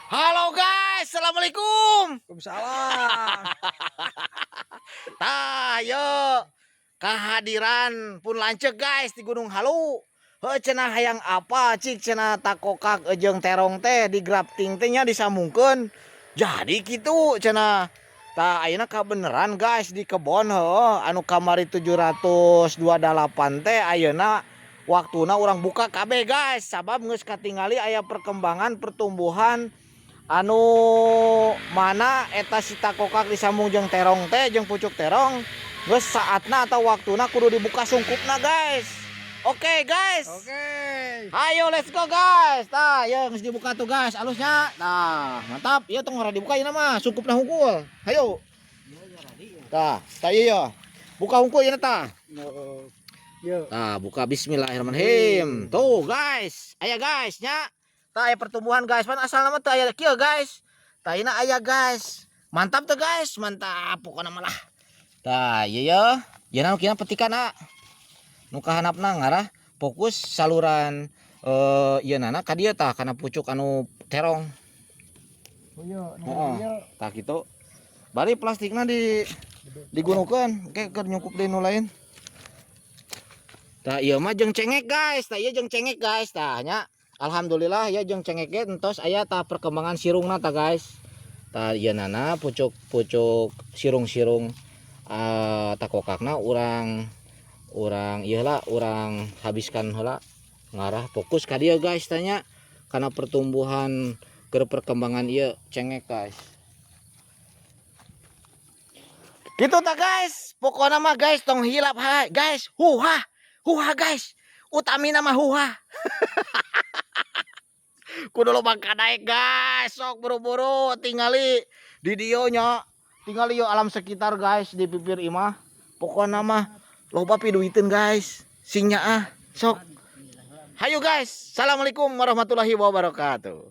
Halo guys, assalamualaikum. Waalaikumsalam. Tah, yo kehadiran pun lanceuk guys di Gunung Halu. Heuh, cenah hayang apa cik cenah takokak jeung terong teh di grafting teh nya disambungkeun. Jadi kitu cenah. Tah, ayeuna kabeneran guys di kebon, heuh, anu kamari 728 teh ayeuna waktuna urang buka kabeh guys, sabab geus katingali aya perkembangan pertumbuhan anu mana eta si takokak disambung jeung terong teh, jeung pucuk terong, geus saatna atau waktuna kudu dibuka sungkupna guys. Oke guys. Oke. Ayo, let's go guys. Tah, ya geus dibuka tuh guys, alusnya. Tah, mantap. Ieu tong ora dibuka ieu mah, sungkupna hungkul. Hayo. Tah, tah ieu ya. Buka hungkul ieu tah. Yo. Tah, buka, bismillahirrahmanirrahim. Tuh guys, aya guys nya. Tah, aya pertumbuhan guys. Pan asalna mah teu aya kieu guys. Tah, ieu aya guys. Mantap tuh guys, mantap pokokna mah lah. Tah, ieu ya. Ieu nu kina petikan ah. Nu kahandapna ngarah fokus saluran ieu nana ka dieu tah, kana pucuk anu terong. Yo, Heeh. Tah kitu. Bari plastikna di digunukeun, engke keur nyungkup deui nu lain. Tah, ieu mah jeung cengek guys, tah ieu jeung cengek guys, tah nya. Alhamdulillah ya, jeung cengek ge entos aya tah perkembangan sirungna tah guys. Tah, ieu nana pucuk-pucuk sirung-sirung takokakna urang urang ieu lah, urang habiskan heula, ngarah fokus ka dieu guys, tanya karena pertumbuhan ke perkembangan ieu cengek guys. Gitu tak guys, pokoknya mah guys, tong hilap ha guys, huha huha guys, utamina mah huha. Kudu loba kadaek guys, sok buru-buru tingali di dieu nya, tingali yo alam sekitar guys di pipir imah. Pokoknya mah loba piduiteun guys, sing nyaah sok. Hayu guys, assalamualaikum warahmatullahi wabarakatuh.